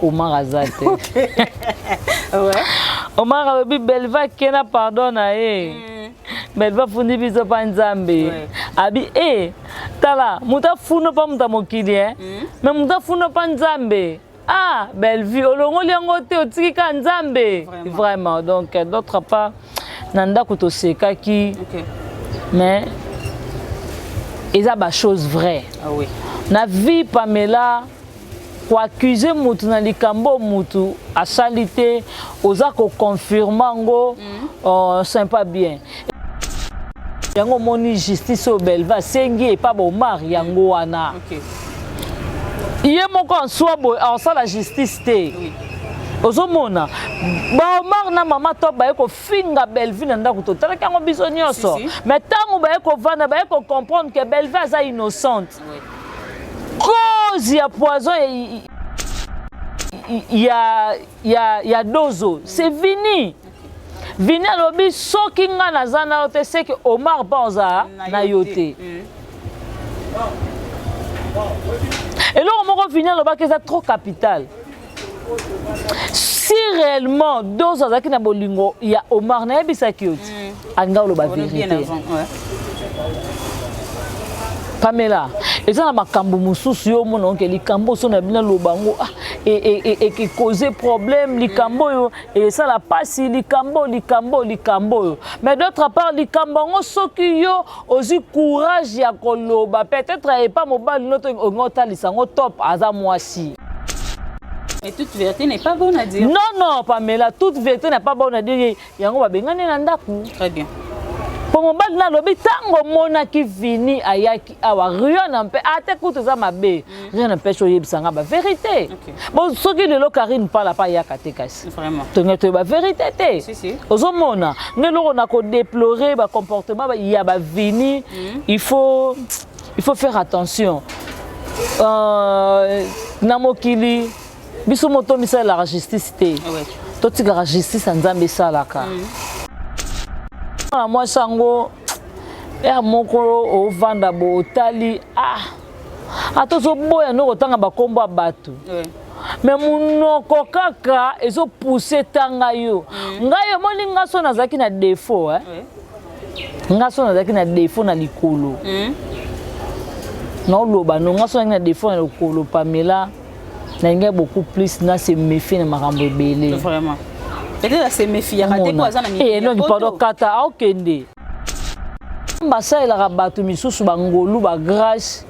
Omar aza te. Omar alobi Belva akena pardon na ye. Belva afundi biso mpa Nzambe. Abi e tala moto afunda mpa moto ya mokili e mais moto afunda mpa Nzambe. Ah, Bellevue, olongoli yango te, otiki ka Nzambe. Vraiment. Vraiment. Donc, d'autre part, na ndako tosekaki, mais eza ba chose vraie. Ah oui. Na vie Pamela, koaccuse mutu na likambo mutu asali te, oza koconfirme yango, c'est pas bien. Yango omoni justice oyo Belva asengi epa ba Omar yango wana. Ye moko en soi boye aosala justice te. Ozomona ba Omar na mama Top baye kofinga Bellevue na ndako, totalaki yango biso nyonso. Si, si. Mais ntango baye kovanda, baye kocomprendre que Bellevue aza innocente. Cause ya poison ya Dozo, c'est Vini. Vini alobi soki nga naza na yo te, c'est que Omar mpa oza na yo te. Eloko moko Vini alobaki eza trop capital. Si réellement Dozo azalaki na bolingo ya Omar, nayebisaki yo ti alinga oloba vérité. Pamela, eza na makambo mosusu yo omona onke likambo so na bino aloba yango ekecause problème, likambo oyo esala pasi, likambo likambo likambo oyo. Mais d'autre part, likambo yango soki yo ozwi courage ya koloba, peut-être epa mobali no to olingi otalisa yango Top aza mwasi. Mais toute vérité n'est pas bonne à dire. Non, non, Pamela, toute vérité n'est pas bonne à dire. Yango babengani na ndako. Très bien. Po mobali na alobi ntango omonaki Vini ayaki awa, rien n'empêche, ate kutu eza mabe, rien n'empêche oyebisanga ba vérité. Bon, soki lelo Karine Pala pa ayaka te kasi. Vraiment. Tonge toyeba vérité te. Si, si. Ozomona, nde eloko na kodéplorer ba comportement ya ba Vini, il faut faire attention. Na mokili biso moto misalelaka justice te. Totikaka justice ya Nzambe esalaka. Na mwasi yango ere moko ovanda bo otali, ah, ata ozoboya nde kotanga bakombo ya bato, mais monoko kaka ezopousse tanga yo. Ngai omoni nga so nazalaki na défaut, eh? Nga so nazalaki na défaut na likolo, naoloba no, nga so nazalaki na défaut na lokolo, Pamela, nalingai beaucoup plus na se méfie na makambo ebele. Vraiment. Peut-être se méfiaka te po aza na Eh, non, pardon, kata aokende basalelaka bato misusu bangolu bagrâce,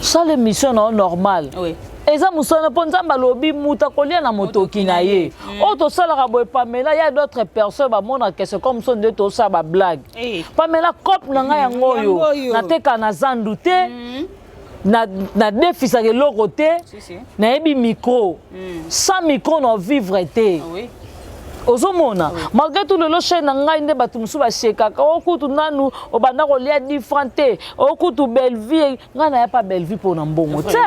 sala émission na yo normal. Eza mosala mpo Nzambe alobi moto akolia na motoki na ye. Oyo tosalaka boye, Pamela, ya d'autres personnes bamonaka c'est comme so nde tosala bablague. Pamela, cope na ngai yango oyo nateka na zandu te, nadefisaka eloko te, nayebi micro, sans micro na vivre te. Ozomona, malgré tout lelo chaîne na ngai nde bato mosusu bashekaka okutu nanu obanda kolia 10 franc te, okutu Bellevue. Ngai naya pa Bellevue mpo na mbongo te,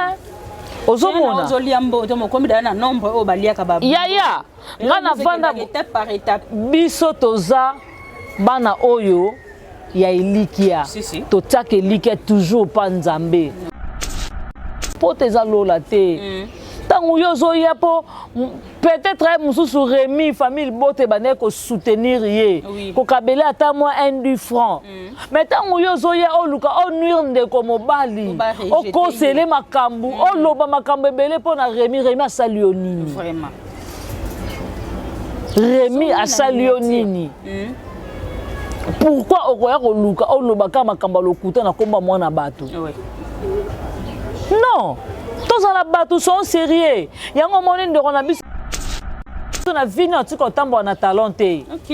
ozomona. Ozolia mbongo te, mokomi dala na nombre oyo baliaka ba Yaya, ngai navanda étape par étape. Biso toza bana oyo ya elikia. Si, si. Totiaka elikia toujours mpa Nzambe mpo te eza lola te. Ntango yo ozoya mpo peut-être ye mosusu Remi, famille bote bandeki kosoutenir ye, kokabele ata mwa 1 du franc, mais ntango yo ozoya oluka onuire ndeko mobali, barejeter okosele makambo, oloba makambo ebele mpo na Remi. Remi asali yo nini? Vraiment. Remi asali yo nini? Pourquoi okoya koluka oloba kaka makambo ya lokuta na komba mwana bato? Non, tozala bato sont sérieux. Yango omoni ndeko na biso na vini atika otambola na talon te. Ok,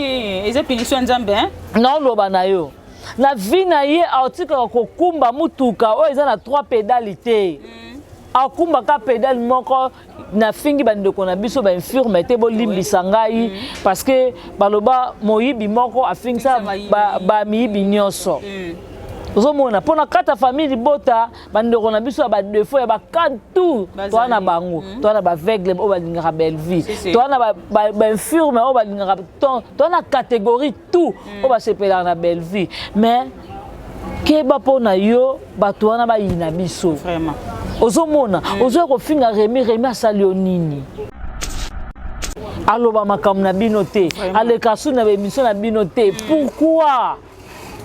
eza punition ya Nzambe, hein? Naoloba na yo, na vie na ye aotikaka kokumba mutuka oyo eza na 3 pédale te, akumbaka pédale moko. Nafingi bandeko na biso bainfirme te, bolimbisa ngai, parce que baloba moyibi moko afingisa bamiyibi nyonso. Ozomona, mpo na kati ya famille libota, bandeko na biso ya badéfaut ya bakantu, toa na bango, toa na baaveugle oyo balingaka Bellevue, toa na bainfirme oyo balingaka, toa na catégorie tout oyo basepelaka na Bellevue. Mais keba mpo na yo, bato wana bayina biso. Vraiment. Ozomona, ozoya kofinga Remi. Remi asali yo nini? Aloba makambo na bino te, aleka su na baémission na bino te. Pourquoi?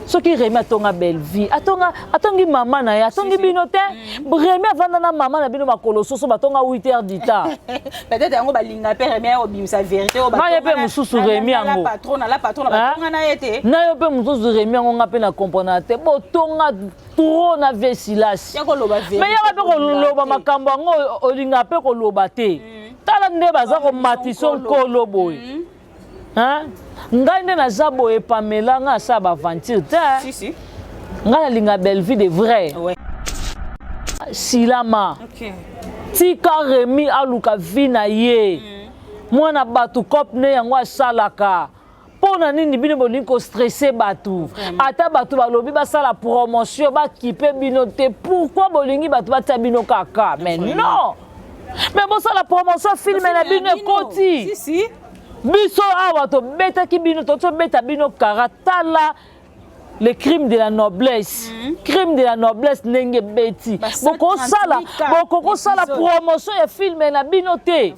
Soki Remi atonga Bellevie, atonga, atongi mama na ye, atongi bino te. Remi avanda na mama na bino makolo soso, batonga 8 heures du temps. Peut-être yango balinga mpe Remi obimisa vérité oyo. Ngai ye mpe mosusu Remi yango. Patron na la patron na batonga na ye te. Na yo mpe mosusu Remi yango, nga mpe na comprendre te. Botonga trop na vie Silasi. Ya koloba vérité. Mais yaka mpe koloba makambo yango, olinga mpe koloba te. Tala nde baza komatisa nkolo boye. Hein? Ngai nde naza boye, Pamela, ngai asala baaventure te. Si si. Ngai nalinga Bellevie de vrai. Silama. Tika Remi aluka vie na ye. Mwana bato cope ne yango asalaka mpo na nini? Bino bolingi kostresser bato. Ata bato balobi basala promotion, bakipe bino te. Pourquoi bolingi bato batia bino kaka? Mais non, mais bosala promotion film na bino ekoti. Si si. Biso awa tobetaki bino, tobeta bino kara. Tala le Crime de la noblesse, Crime de la noblesse ndenge ebeti. Ba Bokosala 138 bokokosala épisode. Promotion ya film na bino te.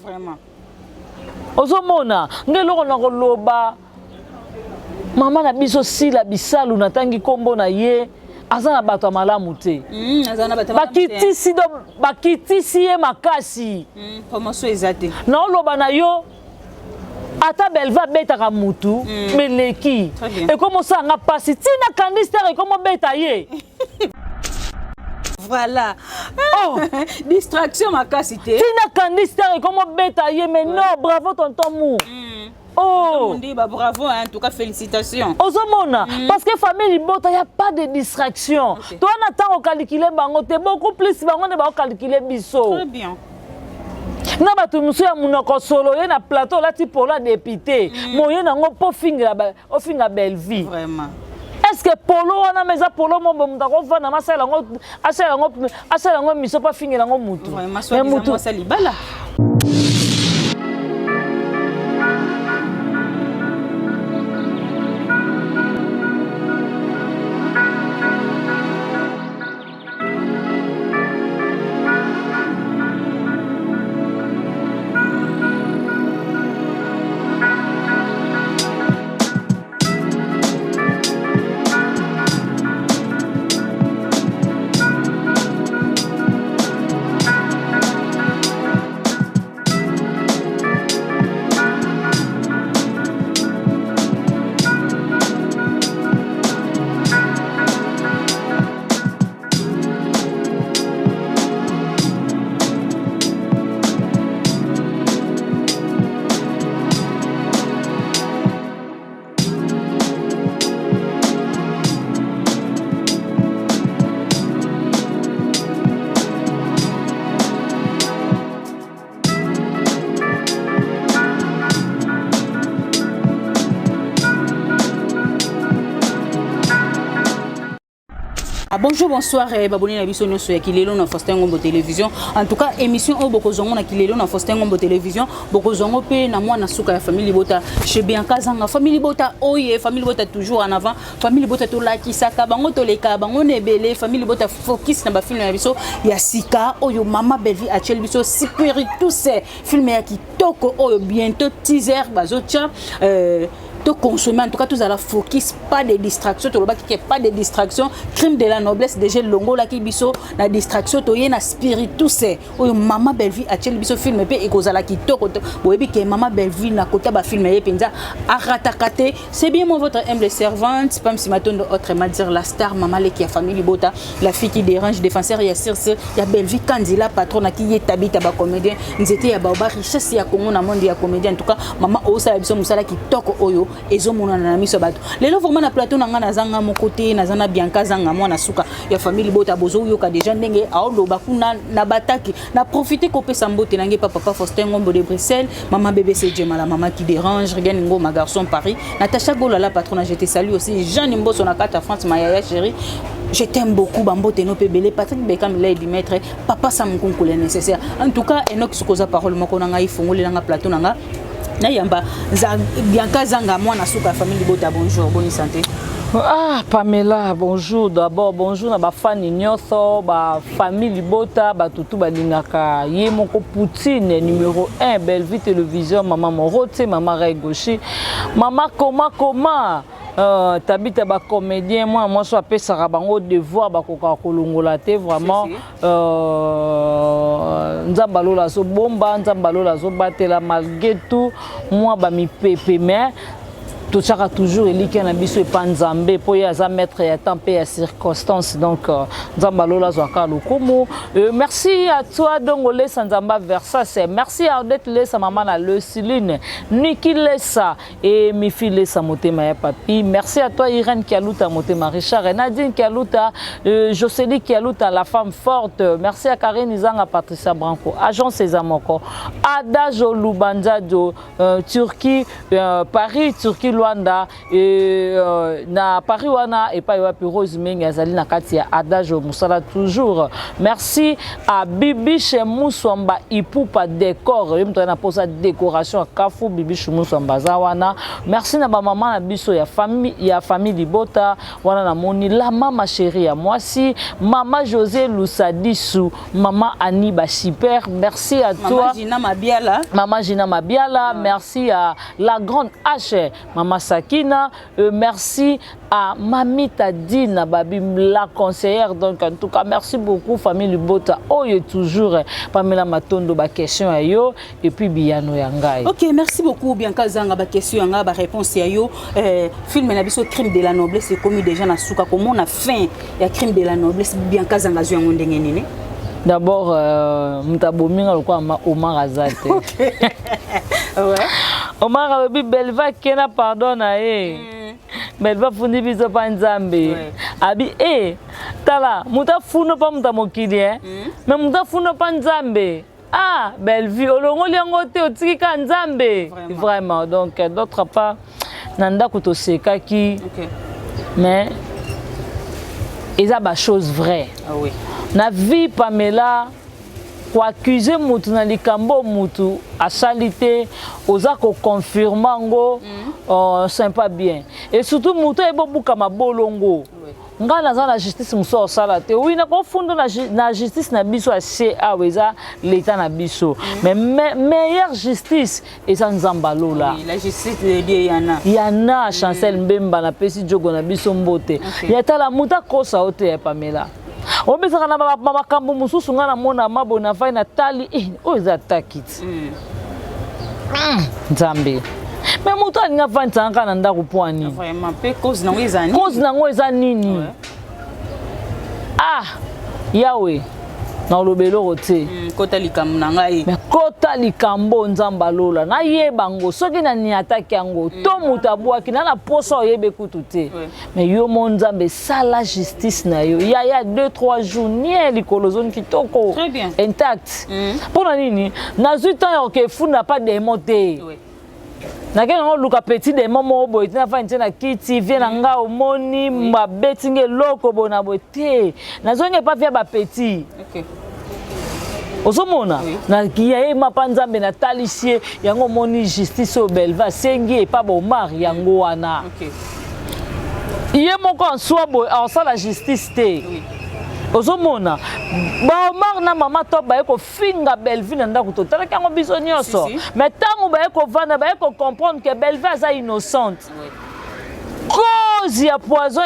Ozomona nde eloko na koloba, mama na biso Sila Bisalu, natangi nkombo na ye, aza na bato ya malamu te. Aza na bato ya malamu te. Bakitisi do bakitisi ye makasi. Promotion eza te. Naoloba na yo, ata Belva abetaka mutu, meleki. Très bien. Ekomosala mpasi ntina Kandi Star ekomobeta ye. Voilà. Oh. Distraction makasi te. Ntina Kandi Star ekomobeta ye. Mais non, bravo tonton Mu. Oh. Mundi ba bravo hein, en tout cas félicitations. Ozomona, parce que famille libota, y a pas de distraction. Toa na ntango okalikile bango te, beaucoup plus bango nde baokalikile biso. Très bien. Na bato mosusu ya monoko solo, ye na plateau olati polo ya député, moye nango mpo ofingela ofinga Bellevie. Est ce que polo wana ma eza polo mo moto akovanda ma asala yango, asala yango, asala yango miso mpo afingela yango mutu? Vraiment. Mais soit mutu mwasi libala. Ah, bonjour, bonsoir, eh, baboni na biso nyonso ya Kilelo na Faustin Ngombo Télévision. En tout cas, émission oyo bokozwango na Kilelo na Faustin Ngombo Télévision, bokozwango mpe na mwana suka ya famille libota chez Bianca Zanga. Famille libota oye, famille libota toujours en avant, famille libota tolakisaka bango, toleka bango na ebele. Famille libota focus na bafilm na biso ya sika oyo mama Bellevie atieli biso, Spiritus, film ya kitoko oyo bientôt teaser bazotia. Toconsommer, en tout cas tozala focus, pas de distraction. Tolobaki ke pas de distraction. Crime de la noblesse déjà longolaki biso na distraction, toye na Spiritus oyo mama Bellevie atieli biso. Film mpe ekozala kitoko. Boyebi ke mama Bellevie na kota bafilm ye mpenza arataka te. C'est bien moi, votre humble servante Pam Simatondo, autrement dire la star, mama leki ya famille libota, la fille qui dérange, défenseur ya Circe ya Bellevie Kandila, patron na ki ye tabita bacomédien, nzete ya baoba, richesse ya Congo na monde ya comédien. En tout cas mama osala biso mosala kitoko oyo ezomonana na miso ya bato. Lelo vraiment na plateau na ngai nazanga moko te, naza na Bianca Zanga, mwana suka ya famille libota. Bozoyoka déjà ndenge aoloba kuna na bataki. Na profite kopesa mbote na ngai pa papa Faustin Ngombo de Bruxelles, mama BBC Djemala, mama qui dérange, Regan Ngoma, garçon Paris, Natacha Golala, patron, je te salue aussi. Jeanne Mboso na kati ya France, mayaya chérie, je t'aime beaucoup. Bambote no pebele Patrick Bekam, lady maître, papa Sam Nkunku, le nécessaire. En tout cas Enoch, sokoza parole moko na ngai, fongoli nanga plateau na nga. Nayamba Bianca Zanga, mwana suka ya famille Libota. Bonjour, bonne santé. Ah, Pamela, bonjour d'abord, bonjour na bafani nyonso, bafamille Libota, batutu balingaka ye moko Poutine, numéro 1, Bellevue Télévision, Mama Morote, Mama Ray Gaucher, Mama Koma Koma, Tabita bacomédien, mwana mwasi apesaka bango devoir bakokaka kolongola te vraiment. Si, si. Nzambe alola azobomba, Nzambe alola azobatela malgré tout mwa bamipepe, mais totiaka toujours elikya na biso epa Nzambe mpo ye aza maître ya temps mpe ya circonstance. Donc Nzambe alola azwaka lokumu. Merci à toi Dongo Lesa Nzamba Versas, merci à Odette Lesa, mama na Lesiline, Niki Lesa et Mifi Lesa, motema ya papi. Merci à toi Irène Kialuta, motema Richard et Nadine Kialuta, Jocely Kialuta, la femme forte. Merci à Karine Izanga, Patricia Branco, agence Ezamoko, Adajo Lubanzadio, Turquie, Paris, Turquie, Luanda et na Paris wana epai wapi Rose Mengi azali na kati ya Adage mosala toujours. Merci à Bibiche Muswamba Ipupa Décor, ye moto na posa décoration ya kafu, Bibiche Muswamba aza wana. Merci na bamama na biso ya famille Libota wana, namoni la mama chérie ya mwasi, mama José Lusadisu, mama Annie Basiper, merci à Mama toi. Gina Mabiala. Maman Gina Mabiala, merci à la grande H, Maman Sakina, merci à Mamita Dina Babi, la conseillère. Donc, en tout cas, merci beaucoup, famille Libota. Oyo toujours, Pamela Matondo, ba question ya yo, et puis biyano ya ngai. Ok, merci beaucoup Bianca Zanga, baquestion ya nga, baréponse ya yo. Film na biso Crime de la noblesse ekomi déjà na suka. Komona fin ya Crime de la noblesse, Bianca Zanga azwi yango ndenge nini? D'abord, moto abominga lokola Omar aza te. Omar alobi Belva kena pardon na ye. Belva afundi biso mpa Nzambe. Abi e tala moto afunda mpa moto ya mokili e mais moto afunda mpa Nzambe. Ah, Bellevue, olongoli yango te, otiki kaka Nzambe. Vraiment. Vraiment. Donc d'autre part, na ndako tosekaki, mais eza bachose vraie. Ah oui. Na vie, Pamela, koaccuser mutu na likambo mutu asali te, oza koconfirmer yango, c'est pas bien. Et surtout mutu ayebi obuka mabolongo. Ngai naza na justice mosusu osala te. Oui, nakofunda na justice na biso ya se awa, eza leta na biso, mais meilleure justice eza Nzambe alola. Oui, la justice de Dieu yana. Yana Chancel Mbemba, napesi jogo na biso mbote. Ya tala moto akosa yo te ya Pamela, obesaka na makambo mosusu. Ngai namona mabo na vai natali, oyo eza taki ti. Nzambe, mais moto alingi avandisaka kaka na ndako mpo ya nini? Vraiment, mpe cause nango eza nini? Cause nango eza nini? Ah Yawe, naoloba eloko te. Kota likambo na ngai. Mais kota likambo, Nzambe alola, nayeba yango soki naniataki yango to moto abwaki na posa oyebe kutu te. Mais yo mo Nzambe, sala justice na yo yaya. 2 3 jours nie likolo ozoni kitoko. Très bien. Intact. Mpo na nini nazwi temps ya kokefunda pa demo te? Nakei nango luka petit démon moko boye te, nafandi te na kiti vie na nga, omoni babeti nga eloko boye na boye te, nazongi epa via bapetit. Ozomona ya ye mapa Nzambe natalisi ye yango. Omoni justice oyo Belva asengi epa baOmar yango wana. Ye moko answa boye aosala justice te. Ozomona baOmar na mama Top baye kofinga Bellevue na ndako, totalaki yango biso nyonso. Si, si. Mais ntango baye kovanda, baye kocomprendre ke Bellevue aza innocente. Cause ya poison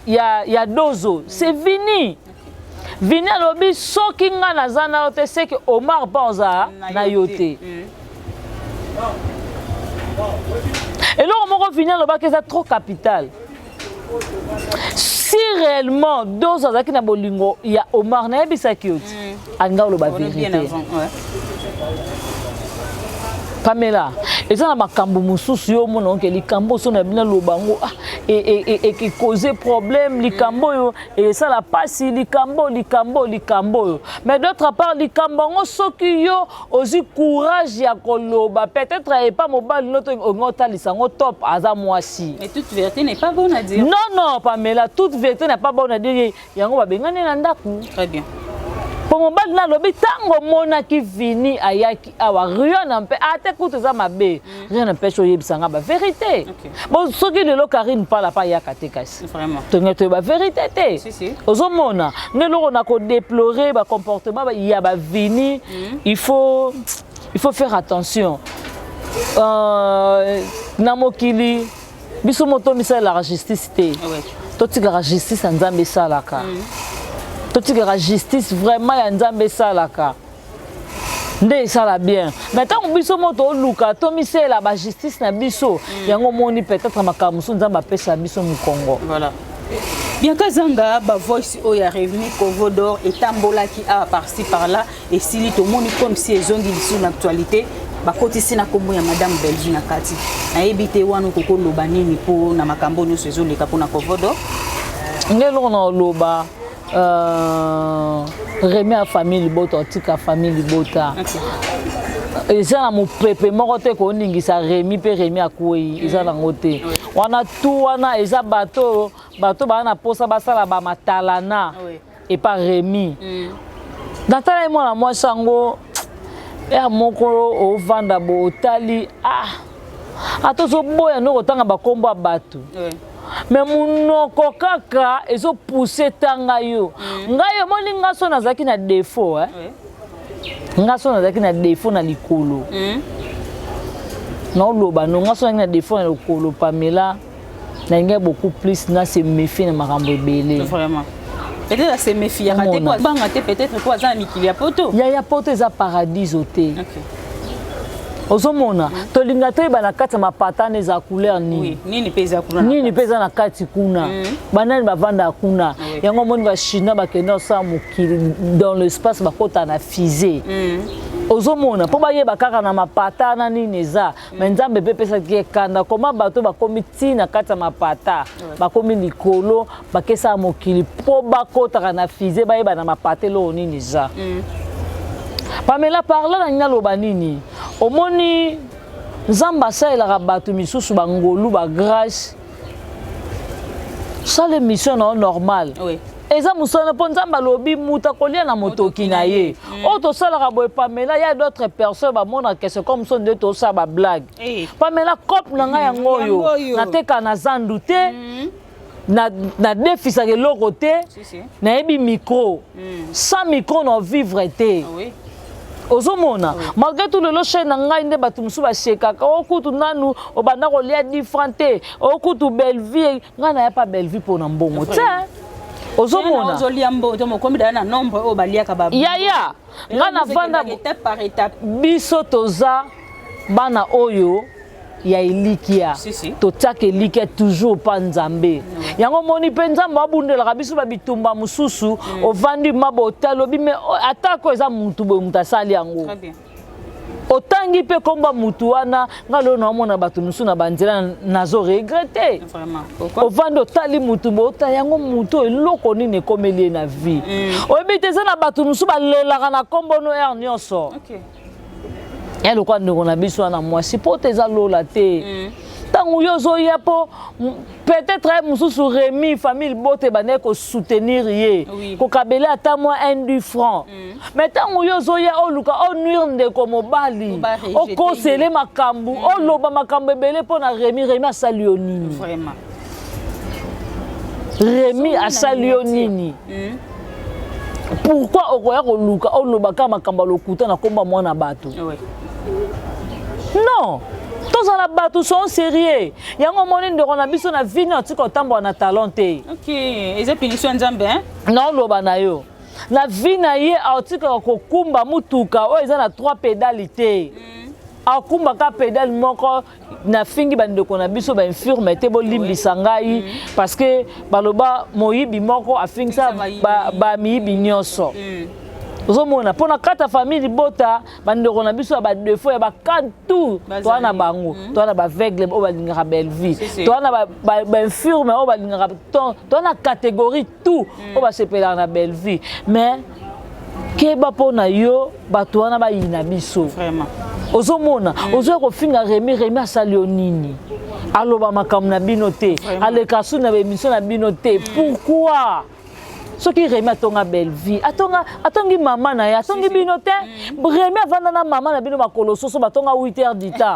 ya dozo, c'est Vini. Vini alobi soki nga naza na yo te, seke Omar mpa oza na yo te. Eloko moko Vini alobaki eza trop capital. Si réellement dozo azalaki na bolingo ya Omar, nayebisaki yo ti alinga oloba On est bien vérité. avant. Ouais. Pamela, eza na makambo mosusu yo omona oke likambo so na bino aloba yango, ah, ekecauser problème, likambo oyo esala mpasi, likambo likambo likambo oyo. Mais d'autre part, likambo yango soki yo ozwi courage ya koloba, peut-être epa mobali no to olingi otalisa yango Top aza mwasi. Mais toute vérité n'est pas bonne à dire. Non, non, Pamela, toute vérité n'est pas bonne à dire. Yango babengani na ndako. Très bien. Mpo mobali na alobi, ntango omonaki Vini ayaki awa, rien n'empêche, ate kutu eza mabe, rien n'empêche oyebisa nga bavérité. Bon, soki lelo Karine Pala pa ayaka te, kasi tonge toyeba vérité te. Si, si. Ozomona nde eloko na kodéplorer, bacomportement ya bavini. Il faut faire attention. Na mokili biso moto misalelaka justice te. Totikaka justice ya Nzambe esalaka. Totikaka justice vraiment ya Nzambe esalaka nde esala bien. Mais ntango biso mo toluka tomisalela bajustice na biso, yango omoni peut-être makambo mosusu Nzambe apesa biso mokongo. Voilà. Bianca Zanga, bavoice oyo ya Revenu Kovo d'Or etambolaki awa par-ci par-là, esili. Tomoni comme si ezongi lisusu na actualité, bakotisi na nkombo ya madame Bellevue na kati. Nayebi te wana okoki oloba nini mpo na makambo nyonso ezoleka mpona Kovo d'Or. Nde eloko na oloba, Remi ya famille libota, otika famille libota. Eza na mopepe moko te koningisa Remi mpe Remi akwei, eza nango te wana. Tu wana eza bato, bato baa na mposa basala bamatalana epa Remi. Natala ye mwana mwasi yango ya moko, ovanda bo otali, ah, ata ozoboya nde kotanga bakombo ya bato, me monoko kaka ezopousse tanga yo. Ngai omoni nga so nazalaki na défaut, eh? Nga so nazalaki na défaut na likolo, naoloba no, nga so nazalaki na défaut na lokolo, Pamela, nalingai beaucoup plus na se méfie na makambo ebele. Vraiment, peut-être ase méfiaka te po abanga te, peut-être po aza na mikili ya poto. Yaya, poto eza paradiso te. Ozomona, tolinga toyeba na kati ya mapatane eza couleur nini. Nini mpe eza kuna. Nini mpe eza na kati kuna, banani bavandaka kuna. Yango omoni bachinois bakende kosala mokili dans l'espace, bakota na fusée. Ozomona, mpo bayeba kaka na mapata na nini eza. Me Nzambe mpe epesaki ekanda koma bato bakomi ntina na kati ya mapata, bakomi likolo, bakesaka mokili mpo bakotaka na fusée, bayeba na mapata eloko nini eza. Pamela, parla na nini, aloba nini. Omoni, Nzambe asalelaka bato misusu bangolu, bagrâce. Sala émission na yo normal. Eza mosala mpo Nzambe alobi moto akolia na motoki na ye. Oyo tosalaka boye, Pamela, ya d'autres personnes bamonaka c'est comme so nde tosala bablague. Pamela, cope na ngai yango oyo, nateka na zandu te, nadefisaka eloko te. Nayebi micro, sans micro na vivre te. Ozomona, malgré tout, lelo chaîne na ngai nde bato mosusu bashekaka: okutu nanu obanda kolia 10 franc te, okutu Bellevue. Ngai naya pa Bellevue mpo na mbongo te, ozomona. Ozolia mbongo te, mokomi dala na nombre oyo baliaka ba. Yaya, ngai navanda étape par étape. Biso toza bana oyo ya elikia. Si, si. Totiaka elikia toujours mpa Nzambe. Yango omoni mpe Nzambe abundelaka biso babitumba mosusu. Ovandi ma otalobi, me atako eza mutu boye, mutu asali yango. Très bien. Otangi mpe komba mutu wana. Nga lelo naomona bato mosusu na banzela, nazo regretter. Vraiment, pourquoi? Ovandi, otali mutu boye, otali yango mutu oyo, eloko nini ekomeli ye na vie? Oyebi te, eza na bato mosusu balelaka na kombo no heure nyonso. Ya lokwa ndeko na biso wana mwasi, mpo te eza lola te. Ntango yo ozoya mpo peut-être ye mosusu Remi, famille bote bandeki kosoutenir ye, kokabele ata mwa 1 du franc. Mais ntango yo ozoya oluka onuire ndeko mobali, Oba rejeter. Okosele makambo, oloba makambo ebele mpo na Remi. Remi asali yo nini? Vraiment. Remi Soki na asali yo miniature. nini? Pourquoi okoya koluka oloba kaka makambo ya lokuta na komba mwana bato? Non, tozala bato sont sérieux. Yango omoni ndeko na biso na vini atika otambola na talon te. Ok, eza punition ya Nzambe, hein? Naoloba na yo, na vie na ye aotikaka kokumba mutuka oyo eza na 3 pédale te, akumbaka pédale moko. Nafingi bandeko na biso bainfirme te, bolimbisa ngai, parce que baloba moyibi moko afingisa bamiyibi nyonso. Ozomona, mpo na kati ya famille libota, bandeko na biso ya badéfaut ya bakantu, toa na bango, toa na baaveugle oyo balingaka Bellevue, toa na bainfirme oyo balingaka, toa na catégorie tout oyo basepelaka na Bellevue. Mais keba mpo na yo, bato wana bayina biso. Ozomona, ozoya kofinga Remi. Remi asali yo nini? Aloba makambo na bino te, aleka su na baémission na bino te. Pourquoi? Soki Remi atonga Bellevie, atonga, atongi mama na ye, atongi bino te. Remi avanda na mama na bino makolo soso, batonga 8 heures du temps.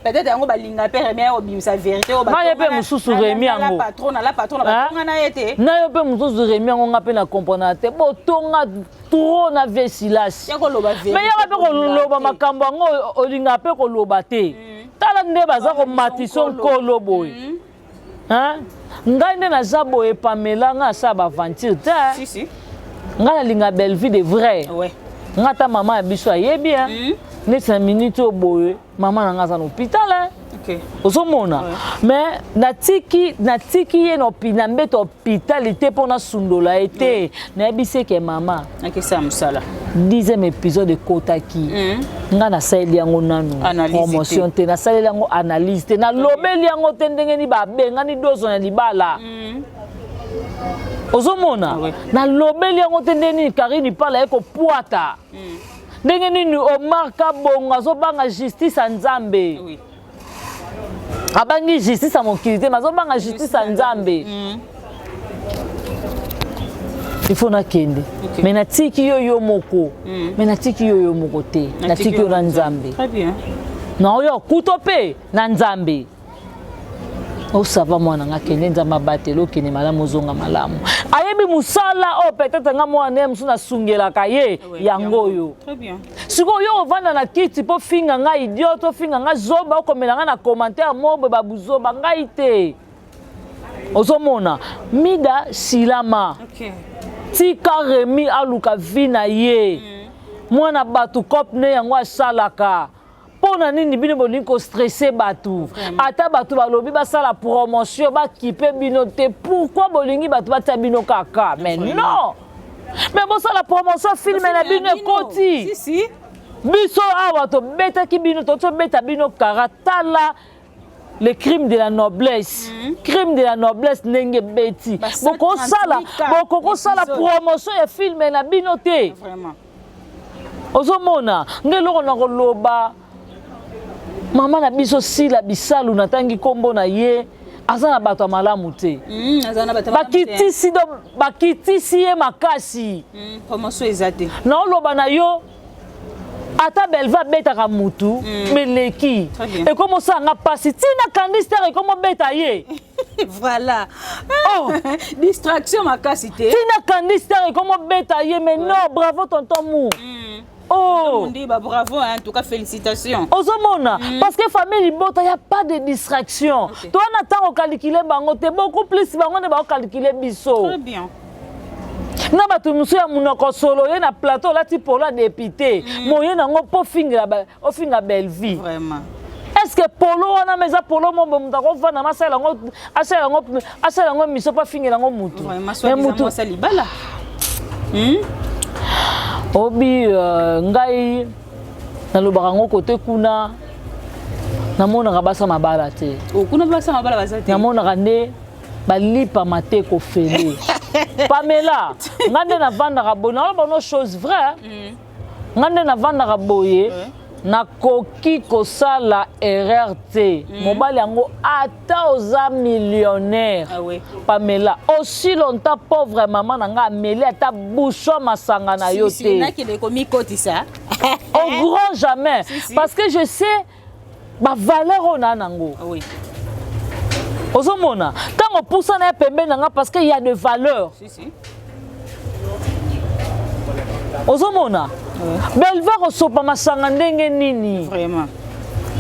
Peut-être yango balinga mpe Remi ayobimisa vérité oyo. Ngai mpe mosusu Remi yango. Patron na la patron na batonga na ye te. Na yo mpe mosusu Remi yango, nga mpe na comprendre te. Botonga trop na vie Silasi. Ya koloba vérité. Mais yaka mpe koloba makambo yango, olingaka mpe koloba te. Tala nde baza komatisa nkolo boye. Hein? Ngai nde naza boye, Pamela, ngai asala baaventure te. Si si. Ngai nalinga Bellevie de vrai. Ngai ata mama ya biso ayebi, hein? Neti na minute oyo boye, mama na ngai aza na hôpital, hein? Ozomona, mais natiki ye na mbeto hôpital te mpo nasundola ye te. Nayebisi eke mama Akesala mosala. 10e épisode ekotaki, nga nasaleli yango nanu Analyse. Promotion te, nasaleli yango analyse te, nalobeli yango te ndenge ni babengani dozo na libala. Ozomona, nalobeli yango te ndenge nini Karine Pala ye kopwata, ndenge nini Omar Kabongo azobanga justice ya Nzambe. Abangi justice ya mokili te, azobanga justice ya Nzambe. Il faut nakende. Mais natiki yo yo moko. Mais natiki yo yo moko te, natiki yo na Nzambe. Très bien. Na oyo kuto mpe na Nzambe. Osava mwana nga, kende, Nzambe abatela, okende malamu, ozonga malamu. Ayebi mosala oyo peut-être nga mwana ye mosusu nasungelaka ye yango oyo. Très bien. Sikoyo yo ovanda na kiti mpo finga ngai idiot, ofinga ngai zoba, okomela ngai na commentaire moboye babuzoba, ngai te. Ozomona, Mida silama. Tika Remi aluka vie na ye. Mwana bato cope ne yango asalaka mpo na nini? Bino bolingi kostresser bato. Ata bato balobi basala promotion, bakipe bino te. Pourquoi bolingi bato batia bino kaka? Mais non, mais bosala promotion film na bino ekoti. Si si. Biso awa tobetaki bino, tobeta bino kara. Tala le Crime de la noblesse. Crime de la noblesse ndenge ebeti, bokosala, bokokosala promotion ya film na bino te. Ozomona nde eloko na koloba, mama na biso Sila Bisalu, natangi nkombo na ye, aza na bato ya malamu te. Bakitisi do, bakitisi ye makasi. Promotion eza te. Naoloba na yo, ata Belva abetaka mutu, meleki ekomosala mpasi ntina Kandi Star ekomobeta ye. Voilà. Oh. Distraction makasi te. Ntina Kandi Star ekomobeta ye. Mais non, bravo tonton Mou. Oh. Ndi ba bravo, hein, en tout cas félicitations. Ozomona, parce que famille libota, y a pas de distraction. Toa na ntango okalikile bango te, beaucoup plus bango nde baokalikile biso. Très bien. Na bato mosusu ya monoko solo, ye na plateau olati polo ya député, moye nango mpo ofingela, ofinga Bellevie. Vraiment. Est ce que polo wana ma eza polo mo moto akovanda ma asala yango, asala yango, asala yango miso mpo afingela yango mutu? Vraiment, soit disant mwasi libala. Obi ngai nalobaka yango kote kuna, namonaka basa mabala te. Oh, kuna basa mabala baza te. Namonaka nde balipama te kofele. Pamela, ngai nde navandaka boye, naloba no chose vraie. Ngai nde navandaka boye, nakoki kosala erreur te. Mobali yango, ata oza millionnaire, Ah ouais. Pamela, aussi longtemps pauvre mama na ngai ameli ata bouchon masanga na yo Si, si, te. Nakende komikotisa. Au grand jamais. Si, si. Parce que je sais bavaleur oyo naa nango. Ozomona, ntango opusana ye pembeni na nga, parce que y a de valeur. Si, si. Ozomona, Belva kosopa masanga ndenge nini? Vraiment.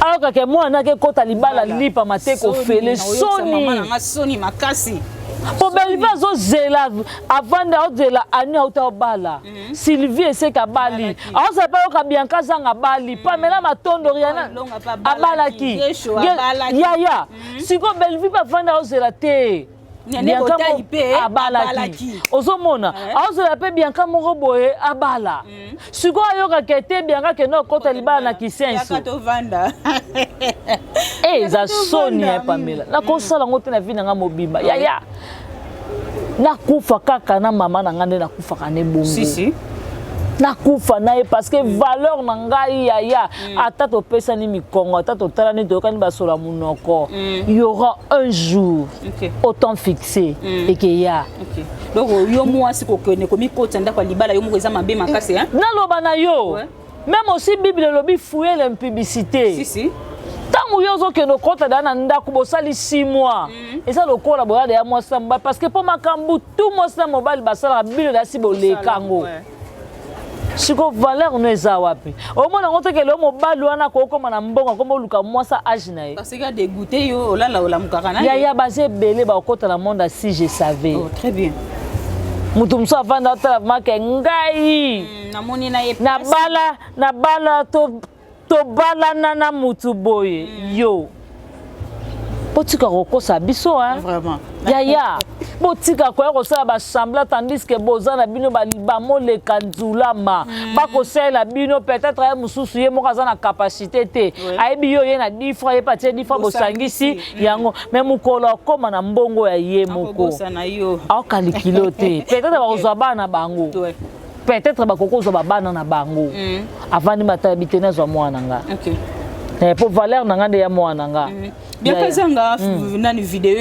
Ayokaka mwana ake kota libala, lipama te kofele, soni. Mama nanga, soni makasi. Po Belvi azozela, avandi aozela ani auta obala Sylvie eseka abali, aozela mpe ayoka Bianca azanga abali, Pamela Matondo, Riana Longa mpe abalaki. Abalaki. Yesho abalaki. Yaya, sikoyo Belvi mpe avandi aozela te. Nene Bianca Botayi mpe abalaki. abalaki. Ozomona, aozela mpe Bianca moko boye abala. Sikoyo ayokaka ete Bianca kende okota libala na Kisenso. Yaka tovanda. E eza soni ya Pamela, nakosala yango te na vie na nga mobimba. Yaya, nakufa kaka na mama na nga nde nakufaka ne bongo. Si si. Nakufa na ye parce que valeur na ngai, yaya, ata topesani mikongo, ata totalani, toyokani basola monoko, il y aura un jour au temps fixé ekeya. Donc yo mwasi kokende komikotisa ndako ya libala yo moko eza mabe makasi, hein? Naloba na yo, même aussi Bible elobi: "Fuyez l'impudicité." Si si. Ntango yo ozokende okɔta deya na ndako, bosali 6 mois, eza lokola boya deya mwasi na mobali, parce que mpo makambo tu mwasi na mobali basalaka, bino deya si boleka yango. Siko valeur no eza wapi? Omona yango tokele mobali wana akokoma na mbongo, akoma oluka mwasi age na ye. Parce que adégoûté yo, olala olamukaka na. Yaya, baza ebele bakokɔta na monde ya si je savais. Oh, très bien. Moto mosusu avanda, otala make ngai. Namoni na ye. Nabala, nabala, tobalana na mutu boye. Yo botika kokosa biso, hein? Vraiment. Yaya, botika koya kosala basemblant tandis que boza na bino bamoleka nzulama. Bakosalela bino peut-être ye mosusu, ye moko aza na capacité te. Ayebi yo ye na 10 francs, ye patie 10 francs, bosangisi yango, mais mokolo akóma na mbongo ya ye moko, akobosana yo. Aokalikilo te. Peut-être bakozwa bana na bango, peut-être bakoki kozwa babana na bango. Avandi, matayebi te, nazwa mwana nga. Po valeur na nga nde ya mwana nga. Bien, kazanga nani video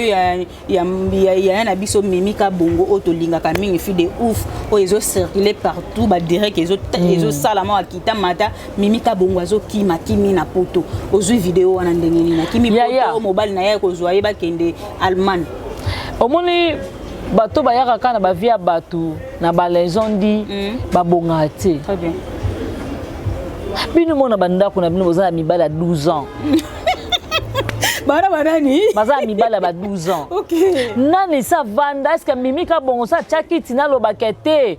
ya na biso Mimi Kabongo oyo tolingaka mingi, fille de ouf, oyo ezocircule partout, badirect ezosalama, akita mata. Mimi Kabongo azokima, kimi na Poto. Ozwi video wana ndenge nini? Akimi Poto, mobali na ye kozwa ye, bakende Allemagne. Omoni, bato bayaka kaka na bavie ya bato na balaison ndi babongaka te. Très bien. Bino mona bandako na bino, boza na mibali ya 12 ans. Bana banani? Baza na mibali ya ba 12 ans. Nani sa vanda? Est-ce Mimi Kabongo sa atiaki ntina alobaka te: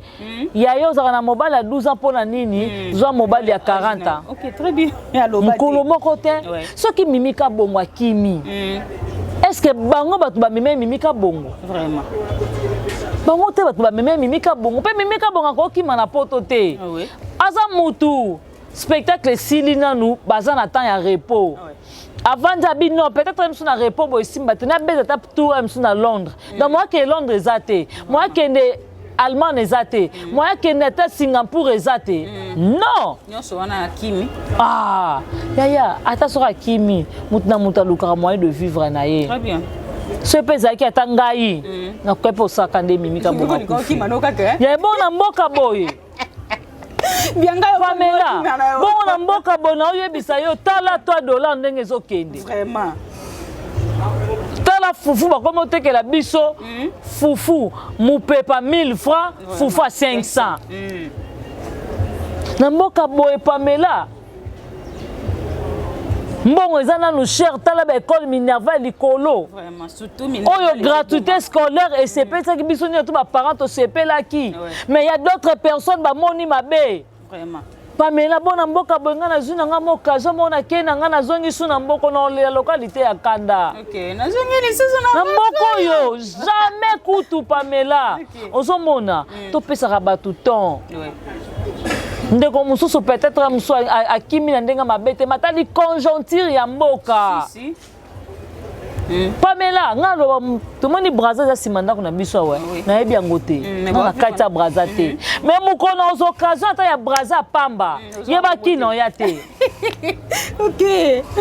"Ya yo ozalaka na mobali ya 12 ans, mpo na nini? Zwa mobali ya 40 ans"? Ok, très bien. Aloba te. Mokolo moko te. Soki Mimi Kabongo akimi, est ce que bango bato bamema Mimi Kabongo? Vraiment. Bango te bato bamema Mimi Kabongo. Mpe Mimi Kabongo akokima na Poto te. Ah oui. Aza mutu, spectacle esili nanu, baza na temps ya repos. Avandi, abi non, peut-être mosu na repos boye esimba te, nabeta ata tour ya mosu na Londres. Donc mo akende Londres eza te, mo akende Allemagne eza te, mo akende ata Singapour eza te, non. Nyonso wana akimi. Ah yaya, ata soki akimi, mutu na mutu alukaka moyen de vivre na ye. Très bien. So mpe ezalaki ata ngai, nakoki mpe osaka nde Mimi Kabongo akufi. Okima no kaka, eh? Ya bongo na mboka boye. Bianga yo. Pamela, bongo na mboka boye, naoyebisa yo, tala 3 dollar ndenge ezokende. Vraiment. Tala fufu bakomi otekela biso, fufu mopepa 1000 francs, fufu ya 500 na mboka boye. Pamela, mbongo eza nanu cher. Tala baekole, minerval likolo. Vraiment, surtout. Oyo gratuité scolaire esepesaki biso nyonso to baparent tosepelaki, mais ya d'autres personnes bamoni mabe. Vraiment. Pamela, bona mboka boye, ngai nazwi na ngai mo occasion moko, nakei na ngai, nazongi su na mboka na olela lokali te ya kanda. Ok, nazongi lisusu na na mboka oyo, jamais kutu. Pamela, ozomona, topesaka bato temps. Ndeko mosusu, peut-être mosusu akimi na ndenge mabe te, matali conjoncture ya mboka. Si, si. Pamela, ngai aloba, tomoni Braza eza nsima ndako na biso awa. Nayebi yango te. Mais nga na kati ya Braza te, mais mokolo na ozwa occasion ata ya Braza ya pamba, yebaki na oya te.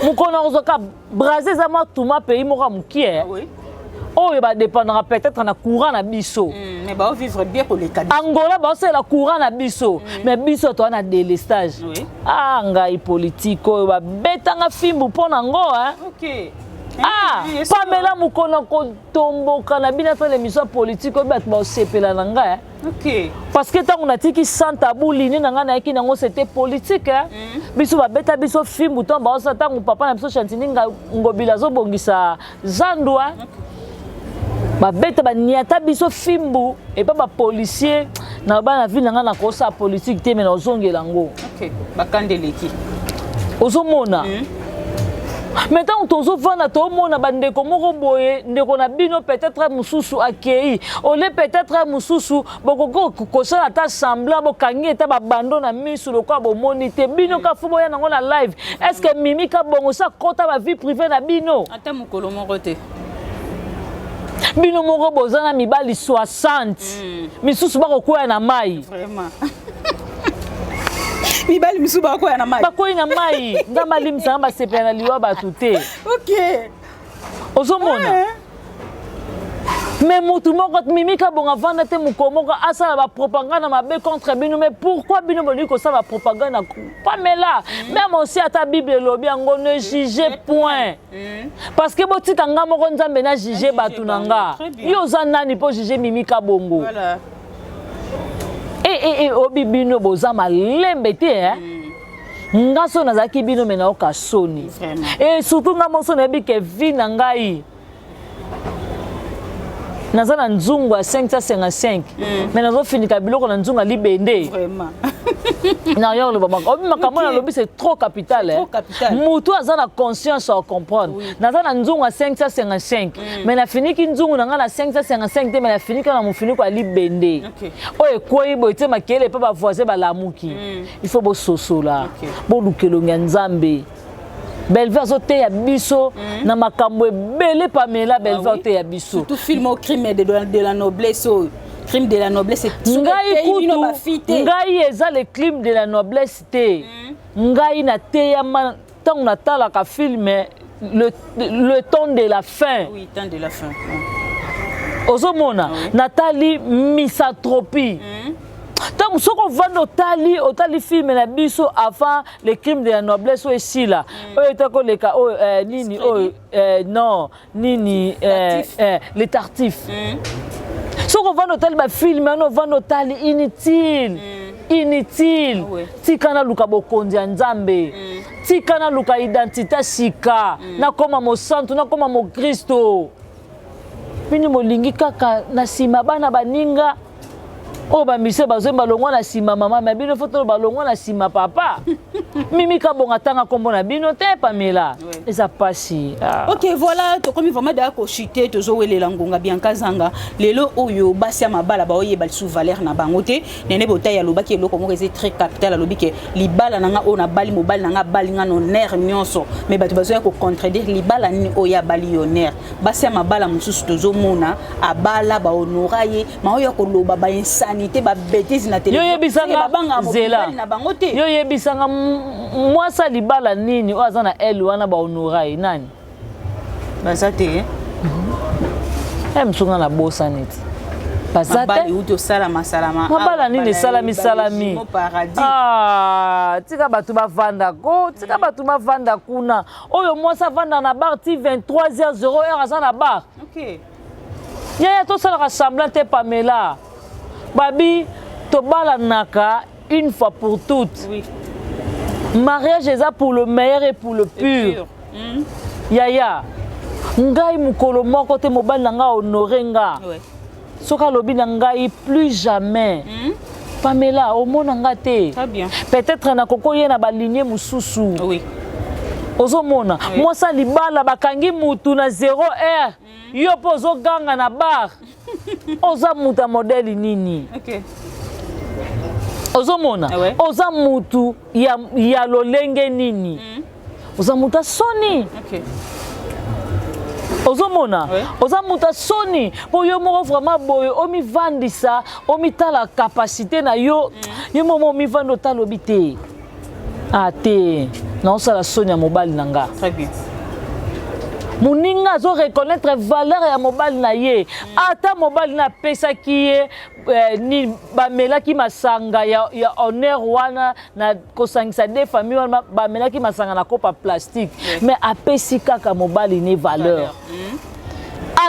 Mokolo na ozwaka Braza, eza mwa tuma pays moko ya mokie oyo badépendaka peut-être na courant na biso. Mais baovivre bien koleka biso. Angola baosalela courant na biso, mais biso toza na délestage. Ah, ngai politike oyo babetanga fimbu mpo nango, hein? Ah, Pamela, mokolo kotomboka na bino asala émission ya politike oyo, bato baosepela na ngai, parce que ntango natiki sans tabou lini na ngai, nayaki nango, c'était politique, hein? Biso babeta biso fimbu ntango baosala, ntango papa na biso Chantini Ngobila azobongisa zandu, hein? Babeta, baniata biso fimbu epa bapolicier na bana ville na ngai. Nakosala politique te, mais nazongela yango. Ok, bakandeleki. Ozomona, mais ntango tozovanda, tomona bandeko moko boye, ndeko na bino peut-être mosusu akei ole, peut-être mosusu bokoki kosala ata semblant, bokangi ata babando na misu lokola bomoni te. Bino ka fu boya nango na live. Est ce que Mimi Kabongo sa kota bavie privée na bino? Ata mokolo moko te. Bino moko boza na mibali 60, misusu bakokwea na mai. Vraiment, mibali misusu bakoya na mai. Bakwei na mai. Nzambe alimbisanga, basepela na liwa bato te. Ozomona. Mais motu moko, Mimi Kabongo, avanda te mokolo moko asala bapropagande mabe contre bino. Mais pourquoi bino bolingi kosala bapropagande na Pamela? Même aussi, ata Bible elobi yango: ne juge point. Parce que botika nga moko Nzambe na juge bato na nga. Yo oza nani mpo juge Mimi Kabongo? Voilà. E obi bino boza malembe te, eh? Nga so nazalaki bino, me nayoka soni. E surtout nga moso nayebi ke vie na ngai, naza na nzungu ya 555, mais nazofinika biloko na nzungu ya libende. Na yo oloba obi makambo nalobi, c'est trop capital. Motu aza na conscience ya comprendre. Naza na nzungu ya 555, mais nafiniki nzungu na ngai na 555 te, mais nafiniki na mofiniko ya libende oyo ekwei boye te, makele mpe bavoisin balamuki. Il faut bososola, boluka elongi ya Nzambe. Belve azoteya biso na makambo ebele. Pamela, Belve azoteya biso. Surtout film au Crime de la noblesse oyo, Crime de la noblesse. Ngai kutu, ngai eza le Crime de la noblesse te. Ngai nateyama ntango natalaka film Le temps de la fin. Oui, temps de la fin. Ozomona, natali Misanthropie. Ntango soki ovandi, otali, otali film na biso avant le Crime de la noblesse oyo esila, oyo eta koleka oyo nini oyo, non, nini, Le Tartuffe. Soki ovandi, otali bafilm wana, ovandi, otali, inutile, inutile. Tika naluka bokonzi ya Nzambe, tika naluka identité sika, nakóma mosantu, nakóma mokristo. Bino molingi kaka na nsima bana baninga oyo bamise bazoyemba balongwa na nsima mama, me bino faut tolo balongwa na nsima papa. Mimi Kabonga, tanga nkombo na bino te, Pamela. Eza pasi, ah. Ok, voilà, tokomi vraiment daya kochute, tozowelela ngonga. Bianca Zanga, lelo oyo basi ya mabala baoyeba lisusu valeur na bango te. Nene Botai alobaki eloko moko eza très capital. Alobi ke libala na nga oyo nabali, mobali na nga abali nga na honneur nyonso, mais bato bazoya kocontredire: libala nini oyo abali honneur? Basi ya mabala mosusu tozomona abala, bahonora ye, ma oyo koloba bainsanité, babêtises na yo yebisanga zela na bango te. Yo yebisanga, mwasi ya libala nini oyo aza na ele wana bahonora ye? Nani? Baza te. E mosu nga nabosani ti baza te. Euti osalama salama. Mabala nini esalami salami? Ah, tika bato bavanda ko, tika bato bavanda kuna. Oyo mwasi avanda na bar ti 23 h 0 heure, aza na bar. Yaya, tosalaka semblant te. Pamela, babi tobalanaka une fois pour toutes. Mariage eza pour le meilleur et pour le pur. Yaya, ngai mokolo moko te mobali na ngai honore nga. Soki alobi na ngai plus jamais, Pamela, omona nga te. Peut-être nakoki ye na baligne mosusu. Ozomona, mwasi ya libala bakangi mutu na 0 heure, yo mpo ozoganga na bar, oza mutu ya modèle nini? Ozomona, oza mutu ya lolenge nini? Oza mutu ya soni. Ozomona, oza moto ya soni mpo yo moko vraiment boye omivandisa, omitala capacité na yo. Yo moko omivanda, otala, obi te, ah te, naosala soni ya mobali na nga. Très bien. Moninga azoreconnaître valeur ya mobali na ye. Ata mobali na apesaki ye ni bamelaki masanga ya honneur wana na kosangisa de famille wana, bamelaki masanga na kopa plastique, mais apesi kaka mobali ne valeur. Valeur.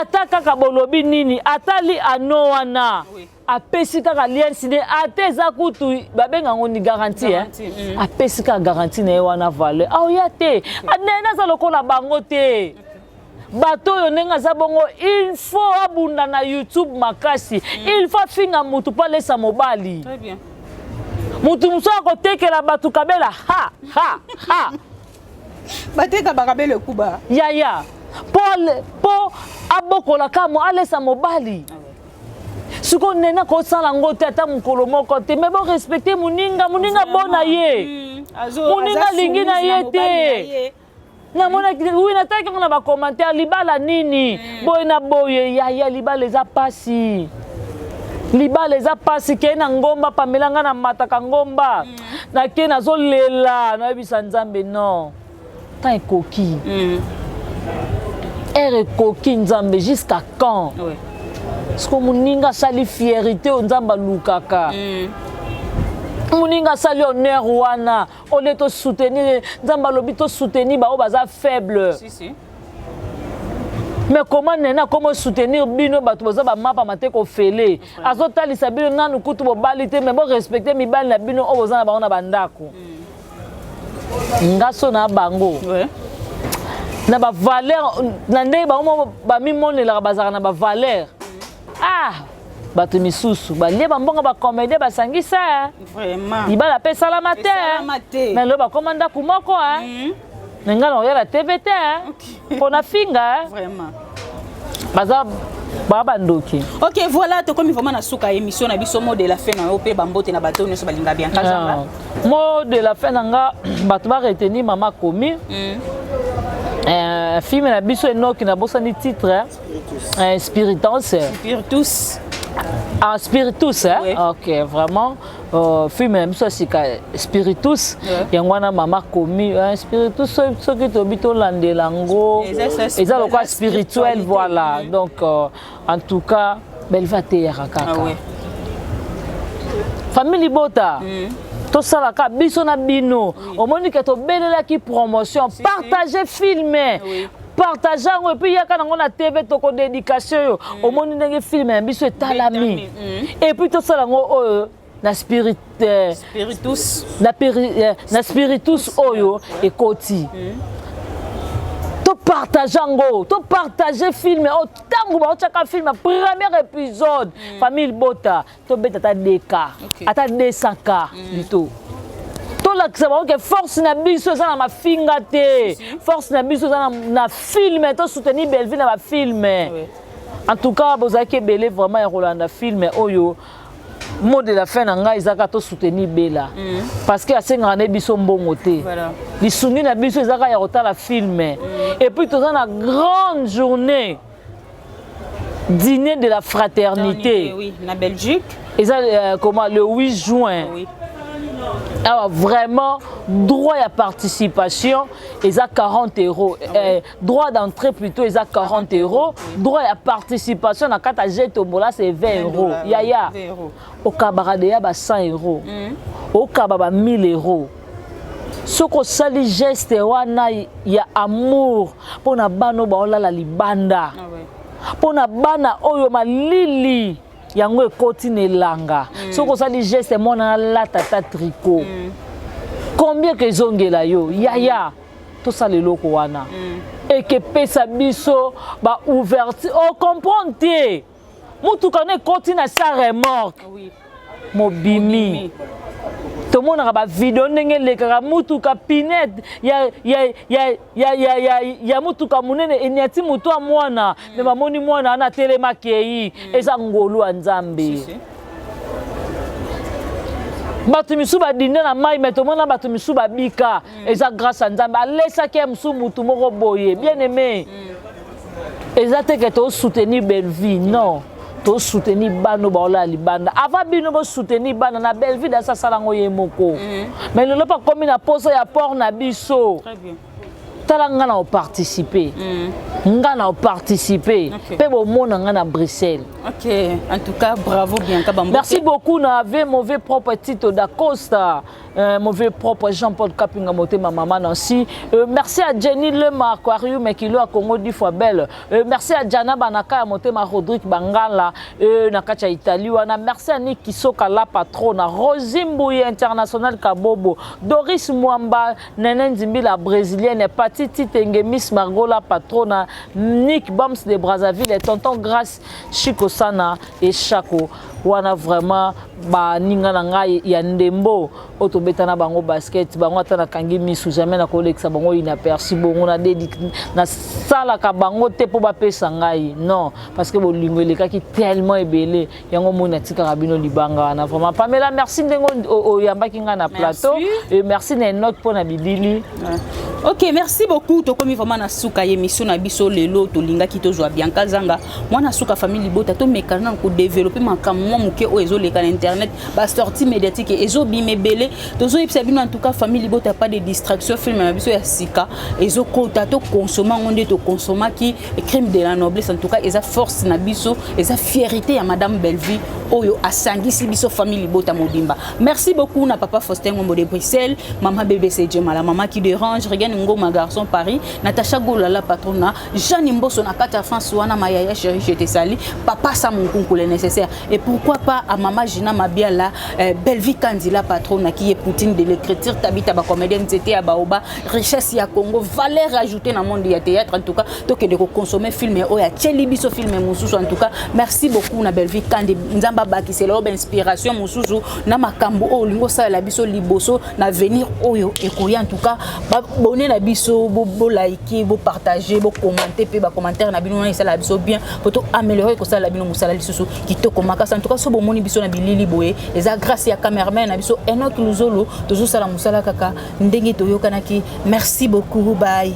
Ata kaka bolobi nini, atali ano wana, apesi kaka alliance ne, ata eza kutu babengango ni garantie, eh? Garantie. Apesi kaka garantie na ye wana valeur. Aoya te, nene aza lokola bango te. Bato oyo ndenge aza bongo, il faut abunda na YouTube makasi, il faut afinga mutu mpo alesa mobali. Très bien. Mutu mosusu akotekela bato kabela, ha ha ha. Bateka bakabele kuba. Yaya, mpo abokola kamo, alesa mobali. Sikoyo nene akosala yango te, ata mokolo moko te. Me borespecte moninga, moninga bona ye. Moninga alingi na ye te. Namonaki, wi, natalaki yango na bacommentaire: libala nini boye na boye? Yaya, libala eza pasi, libala eza pasi. Kei na ngomba, Pamela, ngai namataka ngomba, nake nazolela, nayebisa Nzambe: non, temps ekoki, heure ekoki. Nzambe, jusqu'à quand? Siko moninga asali fierité oyo Nzambe alukaka. Moninga asali honneur wana, ole tosoutenir. Nzambe alobi tosoutenir baoyo baza faible. Si, si. Mais comment Nene akoma soutenir bino bato boza bamapa mate kofele? Azotalisa bino nanu kutu bobali te, mais borespecte mibali na bino oyo boza na bango na bandako. Nga so na bango na bavaleur na ndenge bango moko bamimonelaka, bazalaka na bavaleur. Ah, bato misusu balie bambongo, bacomédien basangisa. Vraiment. Libala mpe esalama te. Esalama te. Mais lelo bakóma ndako moko. Me nga na koyala TV te mpo na finga. Vraiment. Baza baa bandoki. Ok, voilà, tokomi vraiment na suka ya émission na biso. Mot de la fin na yo mpe bambote na bato nyonso balinga Bianca Zamba. Ah. Mot de la fin na nga, bato baretenir mama komi film na biso enoki, nabosani titre, Spiritance. Spiritus. Ah, Spiritus, hein? Ouais. Ok, vraiment. Film na biso ya sika Spiritus. Yango wana mama komi Spiritus, soki tobi tolandela yango, eza lokola spirituel. Spiritualité. Voilà. Donc en tout cas, Belva ateyaka kaka. Ah ouais. Famille libota, tosalaka biso na bino. Omoni ke tobelelaki promotion, partage film. Partage yango et puis yaka nango na TV, tokodédication oyo. Omoni ndenge film na biso etalami. Etami, Et puis tosala yango oyo na spirit Spiritus. Na Spiritus oyo ekoti, topartage yango, topartage film oyo. Ntango baotiaka film ya premier épisode, famille bota, tobeta ata 2K, ata 200K plutôt. Tolakisa bango ke force na biso eza na mafinga te, force na biso eza na film. Tosoutenir Belleville na bafilm. En tout cas, bozalaki ebele vraiment ya kolanda film oyo. Mot de la fin na ngai ezaka tosoutenir Bela, parce que asengaka na biso mbongo te. Lisungi na biso ezaka ya kotala film. Et puis toza na grande journée, dîner de la fraternité. Oui, na Belgique. Eza comment, le 8 juin. Awa vraiment, droit ya participation eza 40 euros, droit d'entrée plutôt eza 40 euros, droit ya participation na kati ya jeu tombola, c'est 20 euros. Yaya, 20 euros. Okabaka deya ba 100 euros, okaba ba 1000 euros. Soki osali geste wana ya amour mpona bana oyo baolala libanda, mpo na bana oyo malili yango ekoti na elanga, soki osali geste, mwana alata ata tricot, combien ke ezongela yo? Yaya, tosala eloko wana, ekepesa biso baouverture. Ocomprendre te, mutuka no ekoti na sa remorque. Mobimi, tomonaka bavideo ndenge elekaka mutuka pneu ya mutuka monene eniati motu ya mwana. Me bamoni mwana wana atelemaki, ei eza ngolu ya Nzambe. Si, si. Bato misusu badinde na mai, me tomona bato misusu babika. Eza grâce ya Nzambe, alesaki ye mosusu mutu moko boye. Bien aimé, eza te ke tosoutenir Bellevie, non, tosoutenir bana oyo baolala libanda. Avant bino bosoutenir bana na Bellevie, dasi asala yango ye moko, mais lelo mpe akomi na posa ya port na biso. Très bien. Tala, nga na oparticipe, nga na oparticipe mpe bomona nga na Bruxelles. Ok, en tout cas, bravo Bianca Bambote. Merci beaucoup na ave mauvais propre Tito da Costa, mauvais propre Jean-Paul Kapinga Motema, Mama Nancy. Merci à Jenny Lema Aquarium Kilo à Congo dix fois belle. Merci à Jana Banaka ya Motema, Rodrigue Bangala na kati ya Italie wana. Merci à Nick Kisoka la patrona, Rosie Mbouye International Kabobo, Doris Mwamba, Nene Nzimbi la brésilienne, Pati Titenge, Miss Margot la patrona, Nick Bams de Brazzaville et Tonton Grace Chico Sana et Chako wana. Vraiment, baninga na ngai ya ndembo oyo tobeta na bango basket, bango ata nakangi misu, jamais nakolekisa bango inaperçu. Bongo nasalaka bango te mpo bapesa ngai, non, parce que bolingo elekaki tellement ebele. Yango moi natikaka bino libanga wana. Vraiment, Pamela, merci ndenge oyambaki ngai na plateau. Merci. Et merci na Enoch mpo na bilili. Ok, merci beaucoup. Beaucoup. Tokomi vraiment na suka ya émission na biso lelo. Tolingaki tozwa Bianca Zanga, mwana suka famille libota. Tomekana nanu kodévelopper makambo mwa moke oyo ezoleka na internet, basortie médiatique ezobima ebele. Tozoyebisa bino, en tout cas, famille libota, pas de distraction. Film na biso ya sika ezokota, tokonsoma yango nde tokonsomaki Crime de la noblesse. En tout cas, eza force na biso, eza fierté ya madame Bellevue oyo asangisi biso famille libota mobimba. Merci beaucoup na papa Faustin Ngombo de Bruxelles, mama BBC Jemala, mama qui dérange, Regan Ngoma, garçon Paris, Natacha Golala, patrona Jeanne Mboso na kati ya France wana, mayaya chéri, je te salue, papa Sam Nkunku, le nécessaire, et pourquoi pas à mama Gina Mabiala, Bellevue Kandila, patrona qui est Poutine de l'écriture, Tabita ba comédienne, nzete ya baoba, richesse ya Congo, valeur ajoutée na monde ya théâtre. En tout cas, tokende koconsommer film oyo atieli biso, film mosusu. En tout cas, merci beaucoup na Bellevue Kandi. Nzambe abakisela oyo bainspiration mosusu na makambo oyo olingi osalela biso liboso na avenir oyo ekoya. En tout cas, babone na biso, bolike, bopartage, bokommente mpe bacommentaire na bino wana esalaka biso bien po to améliorer kosalela bino mosala lisusu kitoko makasi. En tout cas, so bomoni biso na bilili boye, eza grâce ya cameraman na biso Enok Luzolo. Tozosala mosala kaka ndenge toyokanaki. Merci beaucoup, bye.